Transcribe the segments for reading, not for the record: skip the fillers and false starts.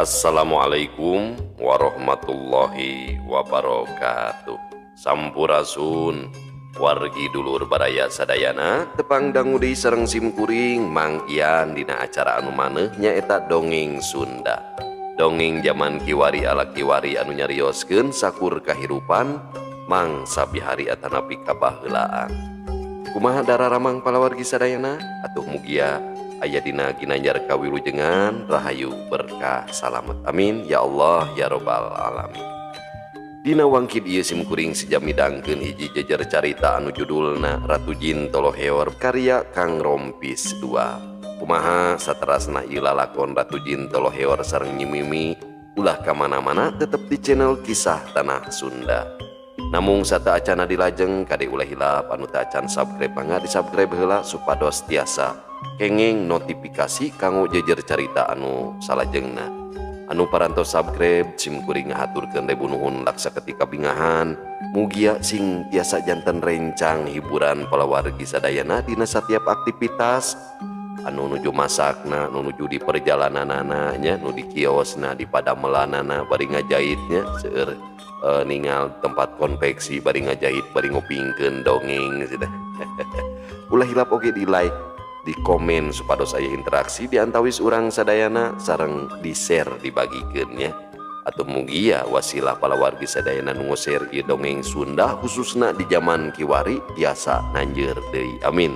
Assalamualaikum warahmatullahi wabarakatuh. Sampurasun wargi dulur baraya sadayana, tepang dangu deui sareng simkuring Mang Ian dina acara anu maneuh nyaeta Dongeng Sunda. Dongeng zaman kiwari ala kiwari anu nyarioskeun sakur kahirupan mangsa bihari atanapi kabaheulaan. Kumaha dararamang palawargi sadayana? Atuh mugia aya dina ginanjar kawilujengan, rahayu berkah salamet. Amin ya Allah ya robbal alamin. Dina wangkid ieu simkuring sejam midangkeun hiji jejer carita anu judulna Ratu Jin Toloheor karya Kang Rompis 2. Kumaha saterasna ieu lalakon Ratu Jin Toloheor sareng Nyi Mimi, ulah ka mana-mana tetep di channel Kisah Tanah Sunda. Namung sateuacana dilajeng kade ulah hilap anu teu acan subscribe mangga di subscribe heula supados tiasa kenging notifikasi kanggo jejer carita anu salajengna. Anu parantos subscribe simkuring ngahaturkeun ribu nuhun laksa ketika bingahan. Mugia sing tiasa janten rencang hiburan palawargi sadayana dina satiap aktivitas anu nuju masakna, nu nuju di perjalananana nya, nu di kiosna, di padamelanana bari ngajahitnya seueur ningal tempat konveksi bari ngajahit bari ngupingkeun dongeng cenah. Ulah hilap oge di like, di komen supados aya interaksi di antawis urang sadayana sareng di share dibagikeun nya. Atau mugia wasilah palawargi sadayana nu ngoser ieu dongeng Sunda khususna di zaman kiwari tiasa nanjeur deui. Amin.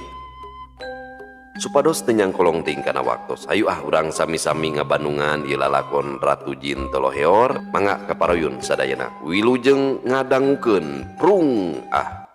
Supados teu nyangkolong teuing kana waktos. Hayu ah urang sami-sami ngabandungan ieu lalakon Ratu Jin Toloheor. Mangga kaparuyun sadayana. Wilujeng ngadangukeun prung ah.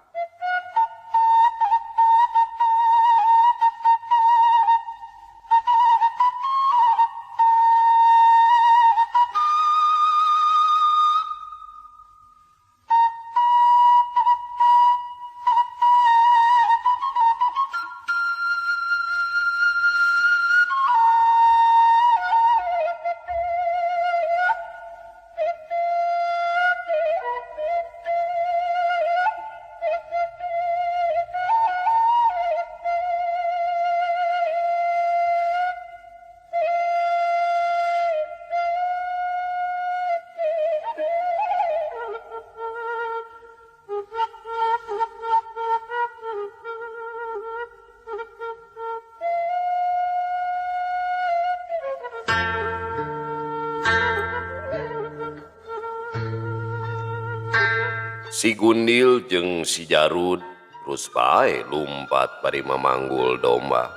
Si Gundil jeung si Jarud terus bae lumpat bari mamanggul domba.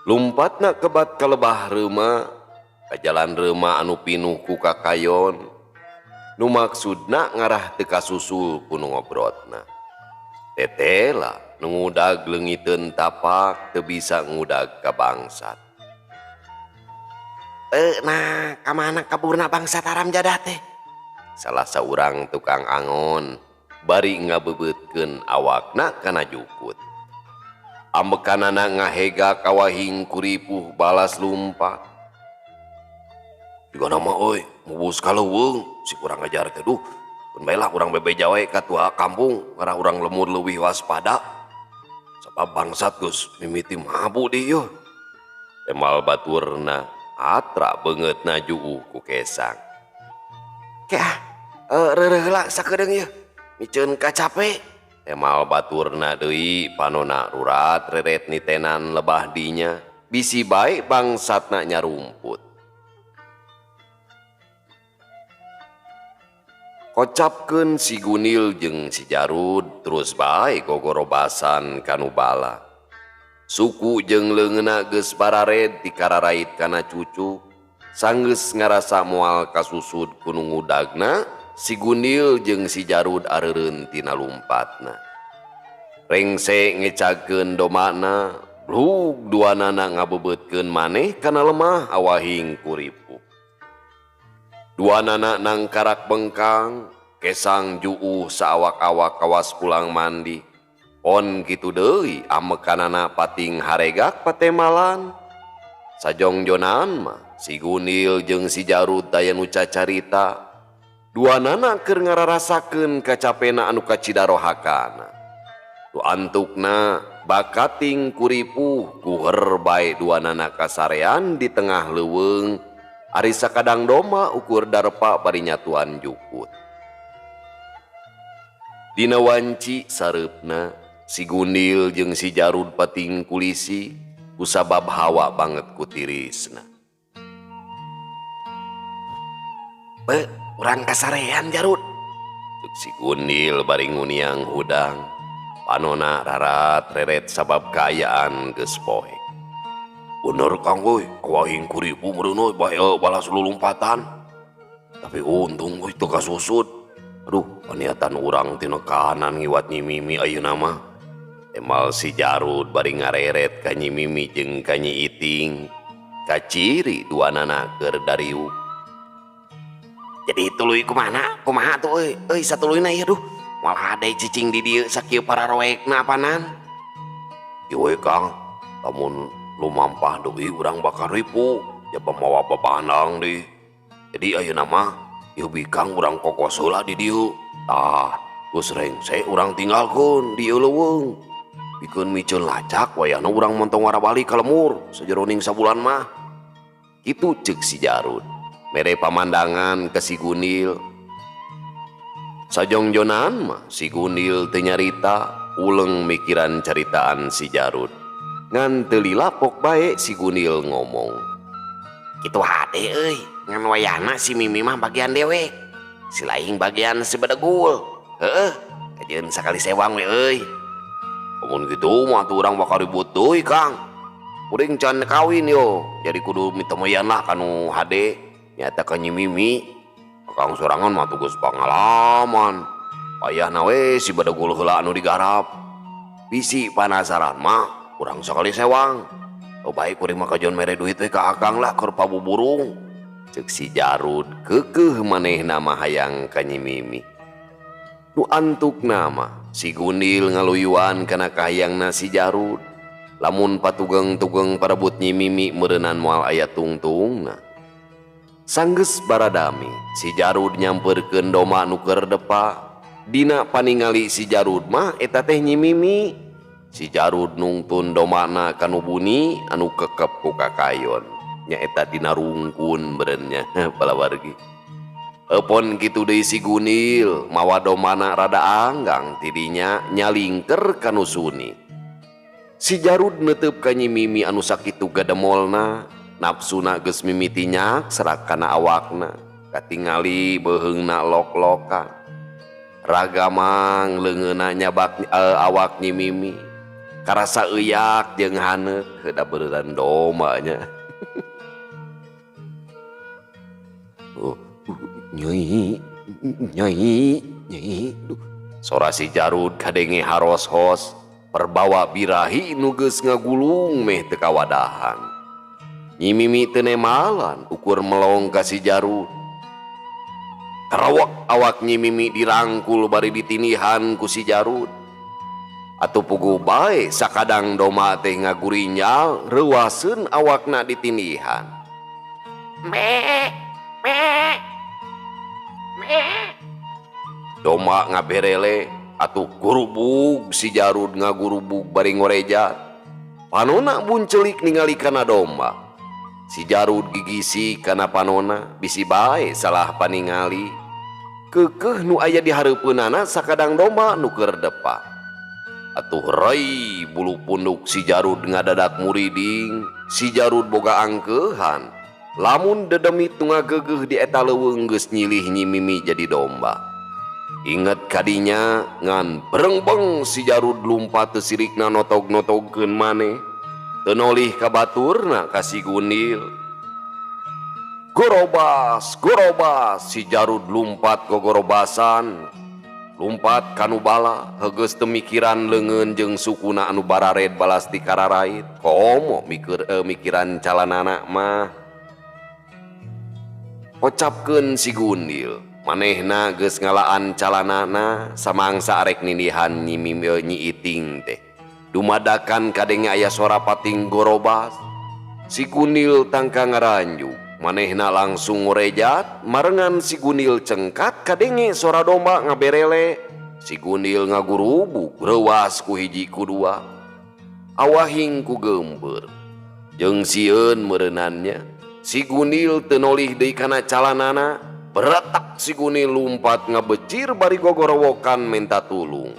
Lumpatna kebat ka lebah reuma, ka jalan reuma anu pinuh ku kakayon. Nu maksudna ngarah teu kasusul ku nu ngobrotna. Tetela nu ngudag leungiteun tapak teu bisa ngudag ka bangsat. Nah, ka mana kaburna bangsat haram jadah teh? Salah saurang tukang angon bari ngabebeutkeun awakna kana jukut. Ambekanana ngahega kawahing kuripuh balas lumpat. Juga nama euy, mubus ka leuweung si kurang ajar teh duh. Keun bae lah urang bebeja we ka tua kampung ngarah urang lemur leuwih waspada. Sabab bangsat geus mimiti mabuk di ieu. Temal baturna atra beungeutna juuh ku kesang. Ke ah, reureuh heula sakedeung ieu. Miceun kacape. Temal baturna deui panona rurat reret nitenan lebah dinya. Bisi bae bangsatna nyarumput. Kocapkeun si Gunil jeung si Jarud terus bae gogorobasan kanu bala. Suku jeung leungeunna geus barared dikararait kana cucu. Sanggeus ngarasa moal kasusud ku nu ngudagna, si Gundil jeung si Jarud areureun tina lumpatna. Rengse ngecagkeun domana, blug duanana ngabebeutkeun maneh kana lemah awahing kuripuh. Duanana nangkarak bengkang, kesang juuh saawak-awak kawas pulang mandi. On kitu deui amekanana pating haregak patemalan. Sajongjonan mah si Gundil jeung si Jarud daya nu cacarita. Duanana keur ngararasakeun kacapena anu kacidarohakana. Tu antukna bakating kuripuh kuher bae duanana kasarean di tengah leuweung Ari sakadang domba ukur darpa bari nyatuan jukut. Dina wanci sareupna si Gundil jeung si Jarud pating kulisi kusabab hawa banget ku tirisna. Be, urang kasarean Jarud. Cek si Gundil bari nguniang hudang. Panona rarat reret sabab kaayaan geus poek. Bener Kang euy, awahing kuripu meureun euy bae balas lulumpatan. Tapi untung euy teu kasusut. Aduh, paniatan urang tina kahanan ngiwat Nyi Mimi ayeuna mah. Emal si Jarud bari ngareret ka Nyi Mimi jeung ka Nyi Iting. Kaciri duanana keur dariuk. Jadi tuluy kumana? Kumaha tuh euy? Euy satuluyna ieu duh. Moal hade cicing di dieu sakieu pararoekna apanan. Ieu we Kang, lamun lumampah deui urang bakal ripu, jaba mawa babandang deui. Jadi ayeuna mah ieu bikang urang kokos heula di dieu. Tah, geus rengse urang tinggalkeun di ieu leuweung. Pikeun miceun lacak wayahna urang montong warabalik ka lemur sajeroning sabulan mah. Kitu ceuk si Jarud. Mere pamandangan ke si Gundil. Sajongjonan mah si Gundil teu nyarita, uleng mikiran caritaan si Jarud. Ngan teu lilapok bae si Gundil ngomong. Kitu hade euy, ngan wayahna si Mimi mah bagian dewek. Si laing bagian si Bedegul. Heueuh, kajeun sakali sewang we euy. Lamun kitu mah tuh urang bakal ribut deui Kang. Kuring can kawin yo, jadi kudu mitemeyan lah kanu hade. Nyata ka Nyi Mimi. Akang sorangan mah tuh geus pangalaman. Payahna we si Bedegul heula anu digarap. Bisi panasaran mah urang sakali sewang. Oh baik kuring mah kajon mere duit we ka akang lah keur pabuburung. Ceuk si Jarud keukeuh manehna mah hayang ka Nyi Mimi. Nu antukna mah si Gundil ngaluyuan kana kahayangna si Jarud. Lamun patugeng-tugeng parebut Nyi Mimi meureunnan moal aya tungtungna. Sanggeus baradami si Jarud nyamperkeun domba nu keur depa. Dina paningali si Jarud mah eta teh Nyi Mimi. Si Jarud nungtun dombana ka nu buni anu kekep ku kakayon. Nyaeta dina rungkun meureun nya palawargi. Epon kitu deui si Gundil mawa dombana rada anggang tidinya nyalingker ka nu suni. Si Jarud neuteup ka Nyi Mimi anu sakitu gademolna. Nafsuna geus mimiti nyak serak kana awakna. Katingali beuheungna lok-lokan. Ragamang leungeunna nyabak awak Nyi Mimi. Karasa euyak jeung haneut heuda beureuran domba nya. Oh, nyai, nyai, nyai. Duh. Sora si Jarud kadenge haros-hos perbawa birahi nu geus ngagulung meh teu kawadahan. Nyi Mimi teu nemalan ukur melong ka si Jarud. Karawak awak Nyi Mimi dirangkul bari ditinihan ku si Jarud. Atuh puguh bae sakadang domba teh ngagurinyal reuaseun awakna ditinihan. Me, me, me. Domba ngaberele atuh gurubug si Jarud ngagurubug bari ngorejat. Panona buncelik ningali kana domba. Si Jarud gigisi kana panona bisi bae salah paningali. Keukeuh nu aya di hareupeunana sakadang domba nu keur depa. Atuh rai bulu punduk si Jarud ngadadak muriding. Si Jarud boga angkeuhan. Lamun dedemit nu ngageugeuh di eta leuweung geus nyilih Nyi Mimi jadi domba. Inget kadinya ngan berengbeng si Jarud lumpat teu sirikna notog-notogkeun maneh. Teu nolih ka baturna ka si Gundil. Gorobas, gorobas, si Jarud lumpat gogorobasan. Lumpat kanu bala, heugeus teu mikiran leungeun jeung sukuna anu barared balas dikararait. Komo mikiran calanana mah. Kocapkeun si Gundil, manehna geus ngalaan calanana samangsa arek nindihan Nyi Mimi Nyi Iting teh. Dumadakan kadenge aya sora pating gorobas. Si Gundil tangka ngaranjuk, manehna langsung ngorejat, marengan si Gundil cengkat kadenge sora domba ngaberele. Si Gundil ngagurubug reuas ku hiji ku dua. Awahing ku geumbeur. Jeung sieun meureunannya. Si Gundil teu nolih deui kana calanana, beretak si Gundil lumpat ngabecir bari gogorowokan menta tulung.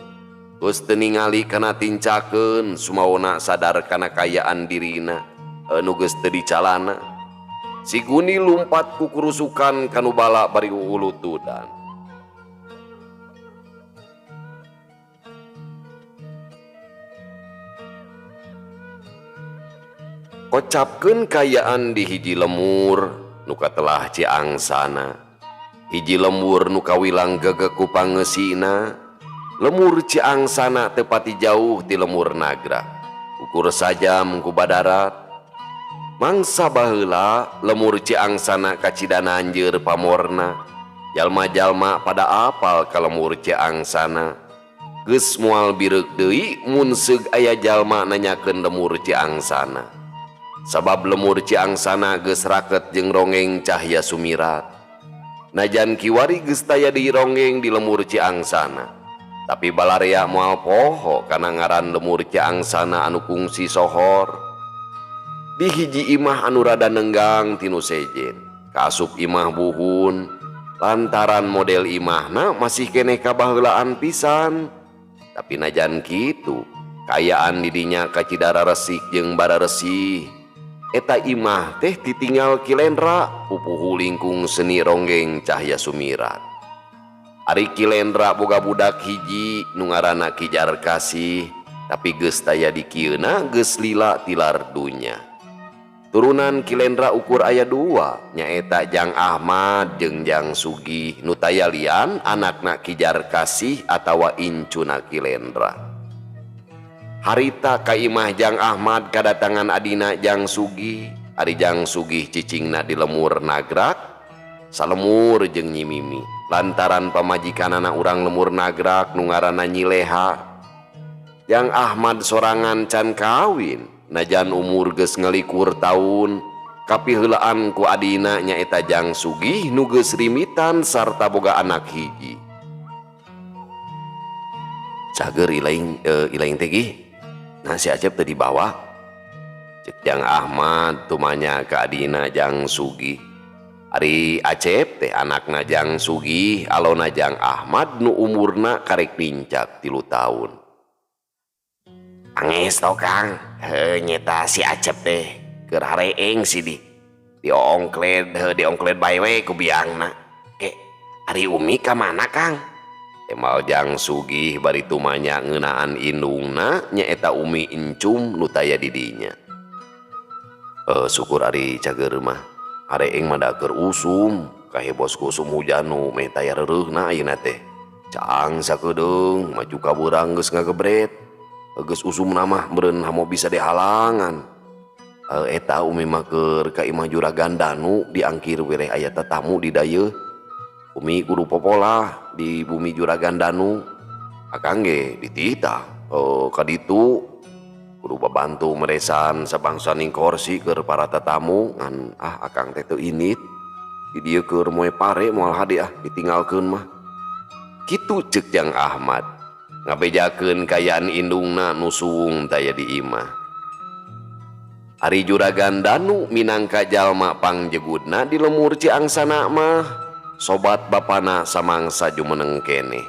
Geus teu ningali kana tincakeun, sumawana sadar kana kayaan dirina anu geus teu dicalana. Si Gundil lumpat ku kurusukan kanu bala bari uulutudan. Kocapkeun kayaan di hiji lemur nu katelah Ciangsana. Hiji lemur nu kawilang gegek ku pangeusina. Lemur Ciangsana teu pati jauh ti lemur Nagrak. Ukur sajam ku badarat. Mangsa baheula lemur Ciangsana kacida nanjeur pamorna. Jalma-jalma pada apal ka lemur Ciangsana. Geus moal bireuk deui mun seug aya jalma nanyakeun lemur Ciangsana. Sabab lemur Ciangsana geus raket jeung ronggeng Cahya Sumirat. Najan kiwari geus taya deui ronggeng di lemur Ciangsana. Tapi balarea moal poho kana ngaran lemur Ciangsana anu kungsi sohor. Di hiji imah anu rada nenggang tinu sejen, kaasup imah buhun, lantaran model imahna masih keneh kabaheulaan pisan. Tapi najan kitu, kayaan didinya kacidara resik jeung bara resih. Eta imah teh ditinggal Kilendra pupuhu lingkung seni ronggeng Cahya Sumirat. Ari Kilendra boga budak hiji nu ngaranna Ki Jarkasih, tapi geus taya dikieuna geus lila tilar dunya. Turunan Kilendra ukur aya dua, nyaeta Jang Ahmad jeung Jang Sugih nu taya lian anakna Ki Jarkasih atawa incuna Kilendra. Harita ka imah Jang Ahmad kadatangan adina Jang Sugih. Ari Jang Sugih cicingna di lemur Nagrak, salemur jeung Nyi Mimi. Lantaran pamajikanana urang lemur Nagrak nu ngaranna Nyi Leha. Jang Ahmad sorangan can kawin, najan umur geus ngalikur taun, kapiheulaan ku adina nyaeta Jang Sugih nu geus rimitan sarta boga anak hiji. Cager ilaing teh gih. Nah si Acep teh dibawa. Cek Jang Ahmad tumanya ka adina Jang Sugih. Ari Acep teh anakna Jang Sugih, alona Jang Ahmad nu umurna karek nincak 3 tahun. Angis to Kang, heuh nyeta si Acep teh keur hareeng si di diongkled, heuh diongkled bae we ku biangna. Ke ari Umi ka mana Kang? Emal Jang Sugih bari tumanya ngeunaan indungna nyaeta Umi Encum nu taya di dinya. Syukur ari cager mah hareeng mah da keur usum kahebos ku usum hujan nu meh taya reureuhna ayeuna teh. Caang sakedeung maju ka beurang geus ngagebret. Geus usumna mah meureun hamo bisa dihalangan. Eta Umi mah keur ka imah Juragan Danu diangkir wireh aya tetamu di dayeuh. Umi kudu popolah di bumi Juragan Danu. Akang ge dititah ka ditu kudu babantu meresan sabangsa ning korsi keur para tetamu ngan akang teh teu init. Di dieu keur moe pare moal hade ditinggalkeun mah. Kitu ceuk Jang Ahmad ngabejakeun kayaan indungna nu suwung taya di imah. Ari Juragan Danu minangka jalma pangjegudna di lemur Ciangsana mah. Sobat bapana samangsa jumeneng keneh.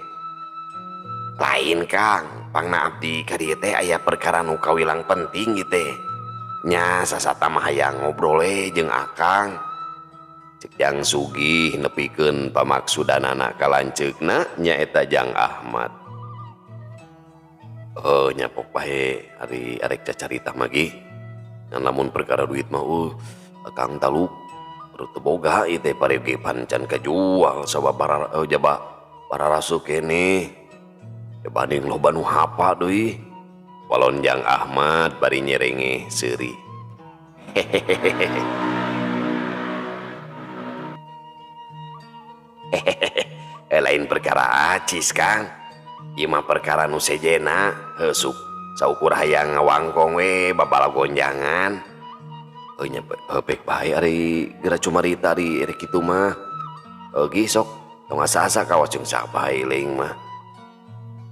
Lain Kang, pangna abdi ka dieu teh aya perkara nu kawilang penting ieu teh. Nya sasata mah hayang ngobrol jeung Akang. Cek Jang Sugih nepikeun pamaksudanana ka lanceukna nyaeta Jang Ahmad. Nyapok bae ari arek cacarita mah gih. Ngan lamun perkara duit mah Akang taluk teu boga ieu teh pare ge pan can kajual sabab jaba pararasu keneh. Banding loba nu hapa deui. Walon Jang Ahmad bari nyerenge seuri. Hehehe. Lain perkara acis Kang. Ieu mah perkara nu sejena, heuh saukur hayang ngawangkong we babala gonjangan. Heuh nya pek bae ari geura cumarita ari erek kitu mah. Gih sok tong asa-asa kawas jeung sabae leuing mah.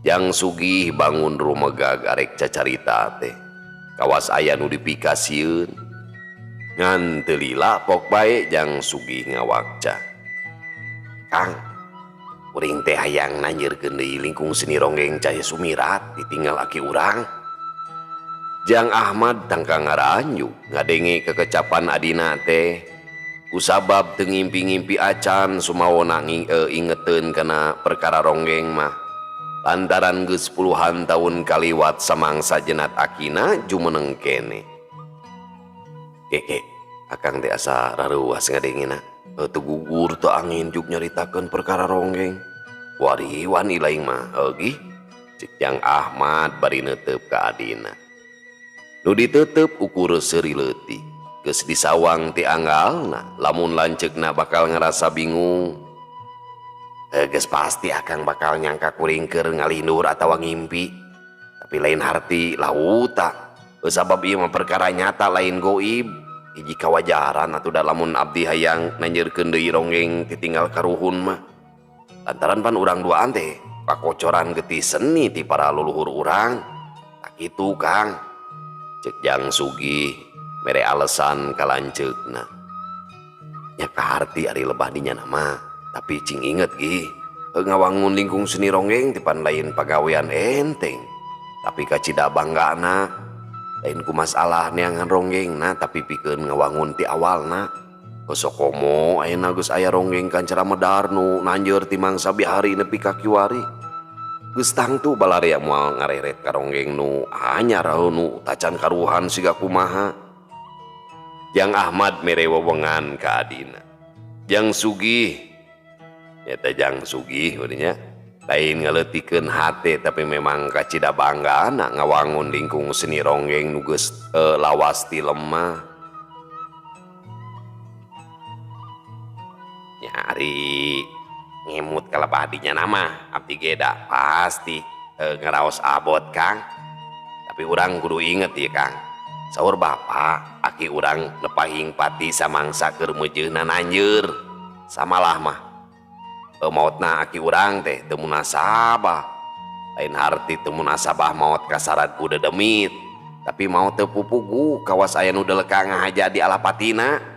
Jang Sugih bangun rumegag arek cacarita teh. Kawas aya nu dipikasieun. Ngan teu lila pok bae Jang Sugih ngawakca. Kang, kuring teh hayang nanjeurkeun deui lingkung seni ronggeng Cahya Sumirat ditinggal aki urang. Jang Ahmad tangka ngaranju ngadenge kekecapan adina teh. Kusabab teu ngimpi-ngimpi acan sumawona ingeteun kana perkara ronggeng mah. Lantaran geus puluhan tahun kaliwat samangsa jenat akina jumeneng kene. Keke, akang teh asa rareuwas ngadengena. Teu gugur teu angin juk nyaritakeun perkara ronggeng. Wariwan ilaing mah gih. Cek Jang Ahmad bari neuteup ka adina. Nu diteuteup ukur seuri leutik. Geus disawang ti anggalna, lamun lanceukna bakal ngarasa bingung. Geus pasti akang bakal nyangka kuring keur ngalindur atawa ngimpi. Tapi lain harti lauta. Sabab ieu mah perkara nyata lain goib. Hiji kawajaran atuh da lamun abdi hayang nanjeurkeun deui ronggeng titinggal karuhun mah. Lantaran pan urang duaan teh pakocoran getih seni ti para luluhur urang. Tak kitu Kang. Cek Jang Sugih mere alasan ka lanceukna. Nya kaharti ari lebah dinya mah, tapi cing inget gih, ngawangun lingkung seni ronggeng teh pan lain pagawean enteng. Tapi kacida banggana, lain ku masalah neangan ronggengna, tapi pikeun ngawangun ti awalna. Kosokomo ayeuna geus aya ronggeng kancara medar nu nanjeur ti mangsa bihari nepi ka kiwari. Geus tangtu balarea moal ngareret ka ronggeng nu anyar nu tacan karuhan siga kumaha. Jang Ahmad mere wewengan ka adina. Jang Sugih nyata Jang Sugih nya lain ngaleutikeun hate tapi memang kacida banggana ngawangun lingkung seni ronggeng nu geus lawas ti lemah. Nyari ngemut kalebah dinya nama abdi ge da pasti ngaraos abot Kang. Tapi urang kudu inget ya Kang. Saur bapa aki urang nepahing pati samangsa keur meujeuna nanjeur. Samalah mah maotna aki urang teh teu munasabah. Lain harti teu munasabah maot kasarat ku dedemit, tapi maot teu pupugu kawas aya nu deleka ngahaja di alapatina.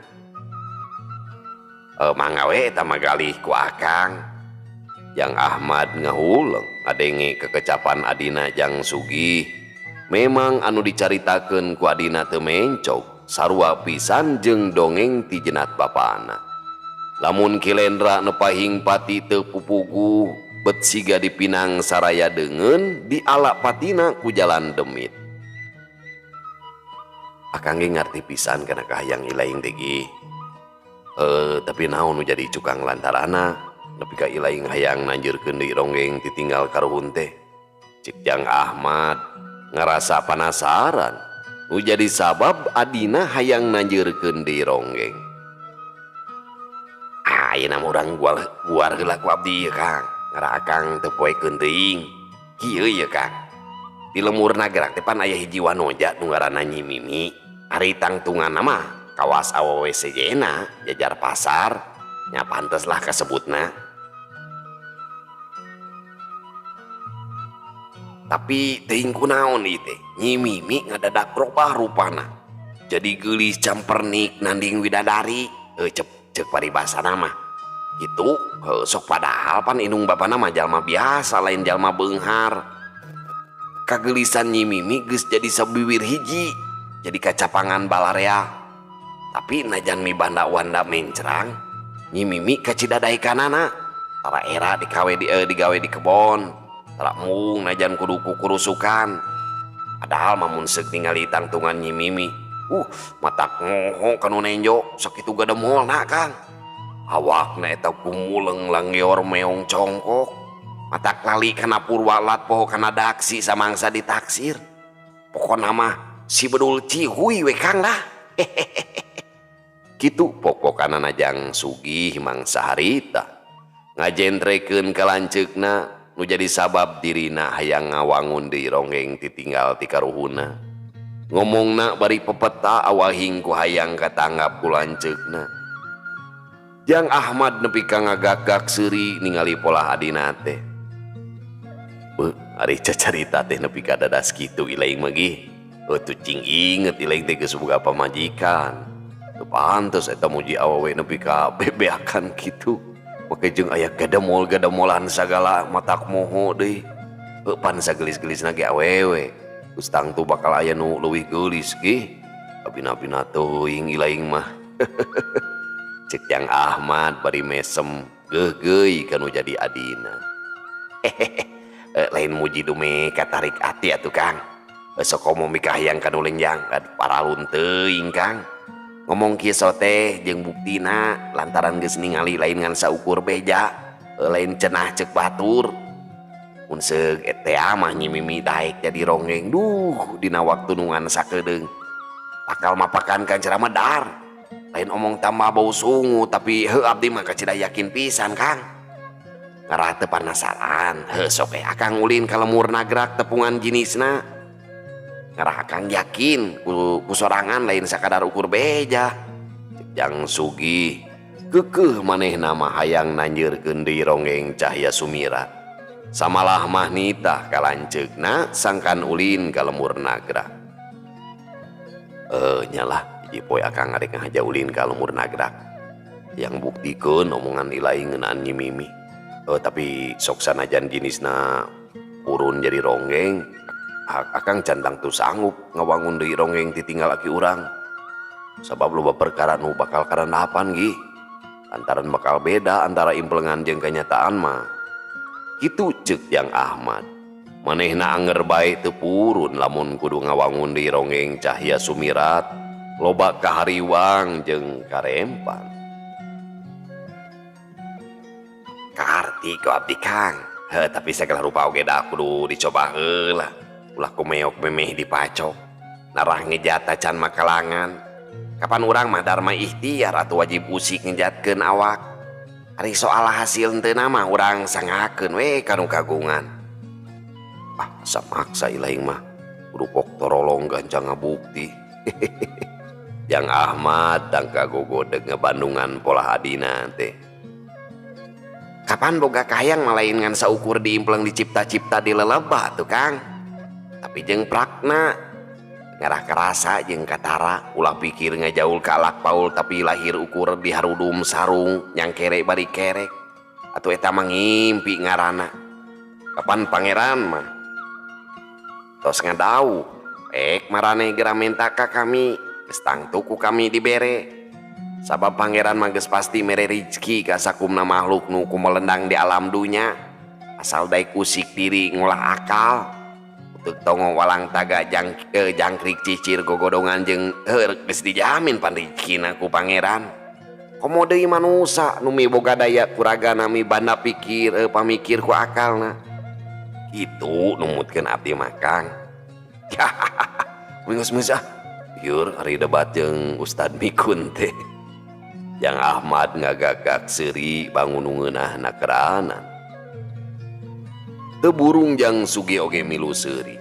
Mangga we eta mah galih ku akang. Jang Ahmad ngahuleng ngadenge kekecapan adina Jang Sugih. Memang anu dicaritakeun ku adina teu mencok, sarua pisan jeung dongeng ti jenat bapana. Lamun Kilendra nepahing pati teu pupugu, bet siga dipinang saraya deungeun diala patina ku jalan demit. Akang ge ngarti pisan kana kahayang ilaing teh gih. Tapi naon nu jadi cukang lantarana nepi ka ilaing hayang nanjeurkeun deui ronggeng titinggal karuhun teh. Cek Jang Ahmad ngarasa panasaran nu jadi sabab adina hayang nanjeurkeun deui ronggeng. Ayeuna mah urang guar heula ku abdi ieu Kang. Ngara akang teu poekeun teuing. Kieu ieu Kang. Di lemur nagrak teh pan aya hiji wanoja nu ngaranna Nyi Mimi. Ari tangtunganna mah kawas awewe sejena jajar pasar nya pantes lah kasebutna. Tapi teuing kunaon ieu teh Nyi Mimi ngadadak robah rupana. Jadi geulis campernik nanding widadari. Cek paribasana mah kitu sok padahal pan indung bapana mah jalma biasa lain jalma beunghar. Kageulisan Nyi Mimi geus jadi sabiwir hiji jadi kacapangan balarea. Tapi najan mibanda wanda mencrang Nyi Mimi kacida daekanana. Tara era dikawe digawe di kebon. Tara mung najan kudu kukurusukan. Padahal mamun seuk ningali tangtungan Nyi Mimi, matak ngoho kanu nenjo sakitu gademolna Kang. Awakna eta gumuleng langyor meong congkok. Matak lali kana purwalat poho kana daksi samangsa ditaksir. Pokona mah si bedul cihuy we Kang lah. Kitu pok-pokanana Jang Sugih mangsa harita. Ngajentrekeun ka lanceukna nu jadi sabab dirina hayang ngawangun deui ronggeng titinggal ti karuhuna. Ngomongna bari pepeta awahing ku hayang katanggap ku lanceukna. Jang Ahmad nepi ka ngagak-gak seuri ningali polah adina teh. Beuh, ari cacarita teh nepi ka dadas kitu ilaing mah gih. Atuh cing inget ilaing teh geus boga pamajikan. Teu pantes eta muji awewe nepi ka bebeakan kitu. Make jeung aya gademol-gademolan sagala matak moho deui. Heuh pan sagelis-gelisna ge awewe. Geus tangtu bakal aya nu leuwih geulis gih. Kabina-bina teuing ilaing mah. Cek Jang Ahmad bari mesem geugeuy kanu jadi adina. Hehehe, lain muji dume katarik ati atuh Kang. Sok komo mikahayang kanu lenjang paralun teuing Kang. Ngomong kieu sote jeung buktina lantaran geus ningali lain ngan saukur beja, lain cenah ceuk batur. Mun seug eta mah Nyi Mimi daek jadi ronggeng duh dina waktu nu ngan sakedeung. Bakal mapakan kan ceramah dar. Lain omong tambah bau sungu tapi heuh abdi mah kacida yakin pisan Kang. Ngarah teu panasaran, heuh sok we akang ulin ka lemur nagrak tepungan jinisna. Ngarah akang yakin ku sorangan lain sakadar ukur beja. Cek Jang Sugih keukeuh manehna mah hayang nanjeurkeun deui ronggeng Cahya Sumirat. Samalah mah nitah ka lanceukna sangkan ulin ka lemur nagrak. Nyalah hiji poe akang arek ngahaja ulin ka lemur nagrak. Yang buktikeun omongan ilai ngeunaan Nyi Mimi. Tapi sok sanajan jinisna purun jadi ronggeng, akang can tangtu sanggup ngawangun deui ronggeng titinggal aki urang. Sabab loba perkara nu bakal karandapan gih. Lantaran bakal beda antara implengan jeung kenyataan mah. Kitu ceuk Jang Ahmad. Manehna anger bae teu purun lamun kudu ngawangun deui ronggeng Cahya Sumirat, loba kahariwang jeung karempan. Kaarti ku abdi Kang. Heuh, tapi sagala rupa oge da kudu dicoba heula. Ulah kumeok memeh dipacok. Narah ngejat tacan makalangan. Kapan urang mah dharma ikhtiar atuh wajib usik ngejatkeun awak. Ari soal hasil henteu mah urang sangakeun we kanu kagungan. Ah, asa maksa ilaing mah. Kudu pok torolong gancang ngabukti. Jang Ahmad tangka gogodeg ngebandungan pola adina teh. Kapan boga kahayang mah lain ngan saukur diimpleng dicipta-cipta di lelebah tuh Kang. Tapi jeung prakna ngarah kerasa jeung katara ulah pikir ngajaul ka alak paul tapi lahir ukur di harudum sarung nyangkere bari kerek. Atuh eta mah ngimpi ngarana. Kapan pangeran mah tos ngadau ek marane geura menta ka kami geus tangtu ku kami dibere. Sabab pangeran mah geus pasti mere rizki ka sakumna makhluk nu kumelendang di alam dunya. Asal daek usik diri ngolah akal. Uteuk tongo walang taga jangkrik cicir gogodongan jeung heur geus dijamin pan rizkina ku pangeran. Komo deui manusa nu miboga daya kuragana mibanda pikir pamikir ku akalna. Kitu numutkeun abdi mah Kang. Wingus-wingus ah. Yur ari debat jeung Ustad Mikun teh. Jang Ahmad ngagagak seuri bangun ngeunahna keranan. Teu burung Jang Sugi oge milu seuri.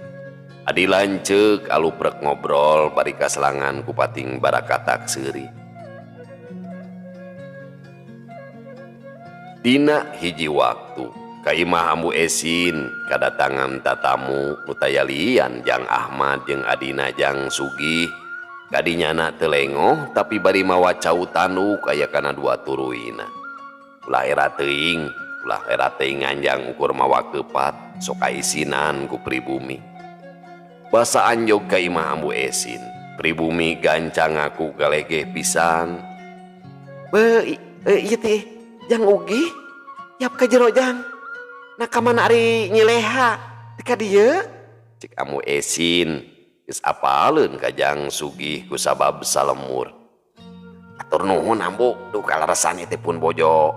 Adi lanceuk aluprek ngobrol bari kaselangan ku pating barakatak seuri. Dina hiji waktu ka imah Ambu Esin kadatangan tatamu nu tayalian Jang Ahmad jeung adina Jang Sugih. Kadinyana teu lengoh tapi bari mawa cau tanduk aya kana dua turuina. Ulah era teuing, ulah era teuing nganjang ukur mawa keupat sok kaisinan ku pribumi. Basa anjog ka imah Ambu Esin, pribumi gancang ngaku galegeh pisan. Be, ieu teh Jang Ugi, yap ka jero Jang. Nah ka mana ari nyileha teh ka dieu? Cek Ambu Esin. Geus apaleun ka Jang Sugih ku sabab salemur. Atur nuhun Ambu, duh kaleresan ieu teh pun bojo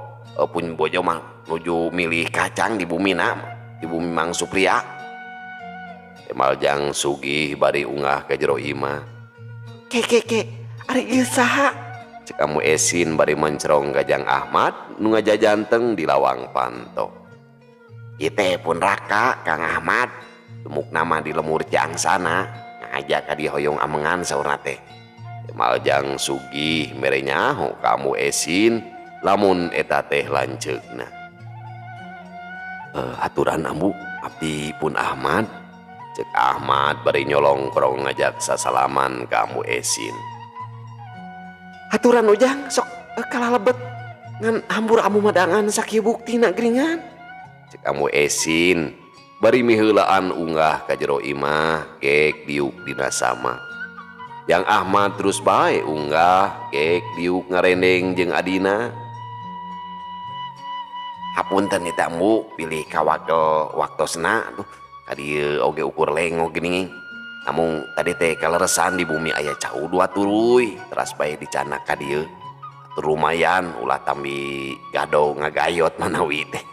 mah nuju milih kacang di bumina, di bumi Mang Supria. Emal Jang Sugih bari ungah ka jero imah. Ke ke ke, ari ieu saha? Cek Ambu Esin bari mencrong ka Jang Ahmad nu ngajajanteng di lawang panto. Ieu teh pun raka Kang Ahmad, demuk nama di lemur Ciangsana. Ngajak ka dieu hoyong amengan saurna teh. Emal Jang Sugih mere nyaho ka Ambu Esin lamun eta teh lanceukna. Aturan Ambu abdi pun Ahmad. Cek Ahmad bari nyolongkrong ngajak sasalaman ka Ambu Esin. Haturan Ujang sok kalah lebet ngan hambur amu madangan sakieu buktina geringan. Cek Ambu Esin bari miheulaan unggah ka jero imah gek diuk dina sama. Jang Ahmad terus bae unggah gek diuk ngarendeng jeung adina. Hapunten ieu teh Ambu pilih kawagel waktosna aduh ka dieu oge ukur lengo geuning. Namun tadi teh kaleresan di bumi aya cau dua turuy teras bae dicanak ka dieu. Lumayan ulah tambi gado ngagayot manawi teh.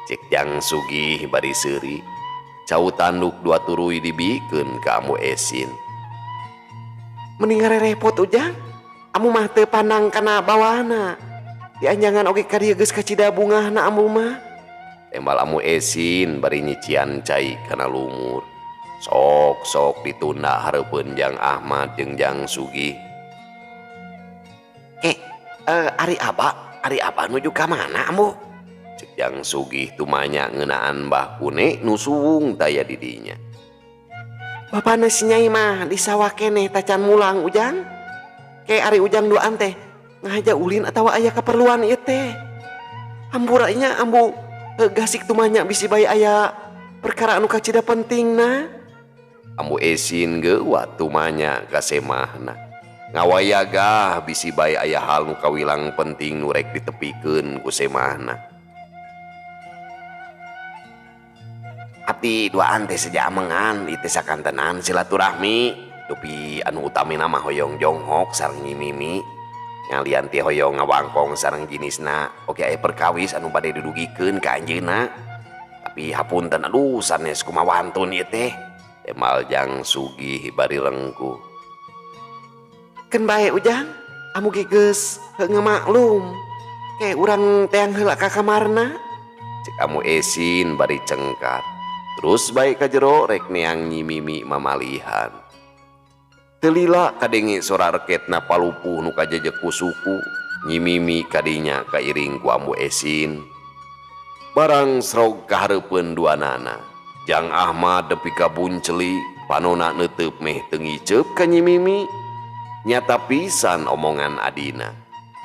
Cek Jang Sugih bari seuri. Cau tanduk dua turuy dibikeun ka Ambu Esin. Mending ngarerepot Ujang. Ambu mah teu pandang kana bawana. Dianjangan oge ka dieu geus kacida bungahna ambu mah. Tembal Ambu Esin bari nyician cai kana lumur. Sok-sok ditunda hareupeun Jang Ahmad jeung Jang Sugih. Ari Abah nuju ka mana ambu? Cek Jang Sugih tumanya ngeunaan Mbah Kune nu suwung taya di dinya. Bapana si Nyai mah di sawah keneh tacan mulang Ujang. Ke ari Ujang duaan teh ngahaja ulin atawa aya keperluan ieu teh. Hampura nya ambu gasik tumanya bisi bae aya perkara anu kacida pentingna. Ambu Esin geuwat tumanya ka semahna. Ngawayagah bisi bae aya hal nu kawilang penting nu rek ditepikeun ku semahna. Abdi duaan teh seja amengan ieu teh sakantenan silaturahmi dupi anu utamina mah hoyong jonghok sareng Nyi Mimi. Ngalian teh hoyong ngawangkong sareng jinisna oge aya perkawis anu bade didugikeun ka anjeunna. Tapi hapunten aduh sanes kumaha wantun ieu teh. Emal Jang Sugih bari lengkuh. Keun bae Ujang, amu ge geus ngamaklum. Ke urang teang heula ka kamarna. Cek Ambu Esin bari cengkat. Terus bae ka jero rek neang Nyi Mimi mamalihan. Teu lila kadenge sora reketna palupuh nu kajejek ku suku. Nyi Mimi kadinya kairing ku Ambu Esin. Barang srog kahareupeun duanana. Jang Ahmad nepi ka bunceli, panona neuteub meh teu ngiceup ka Nyi Mimi. Nyata pisan omongan adina.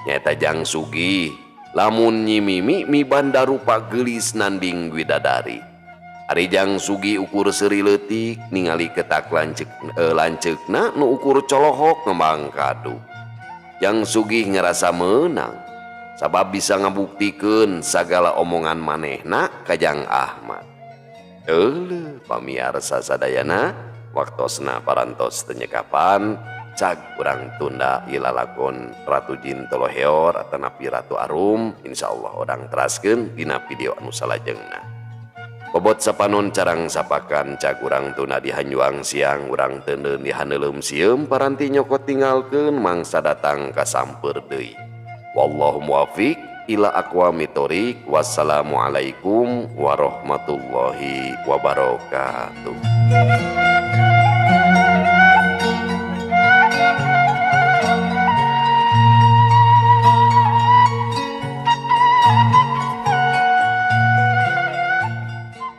Nyata Jang Sugih lamun Nyi Mimi mibanda rupa geulis nanding widadari. Ari Jang Sugih ukur seuri leutik ningali ketak lanceukna nu ukur colohok ngembang kadu. Jang Sugih ngerasa meunang sabab bisa ngabuktikeun sagala omongan manehna ka Jang Ahmad. Euleuh pamiarsa sadayana waktosna parantos teu nyekapan cag urang tunda ieu lalakon Ratu Jin Toloheor atanapi Ratu Arum insyaallah urang teraskeun dina video anu salajengna. Bobot sapanon carang sapakan cag urang tunda di hanjuang siang urang teuneun di haneuleum sieum paranti nyokot tinggalkeun mangsa datang ka sampeur deui. Wallahu muwafiq ila aqwamit thoriq. Wassalamualaikum warahmatullahi wabarakatuh.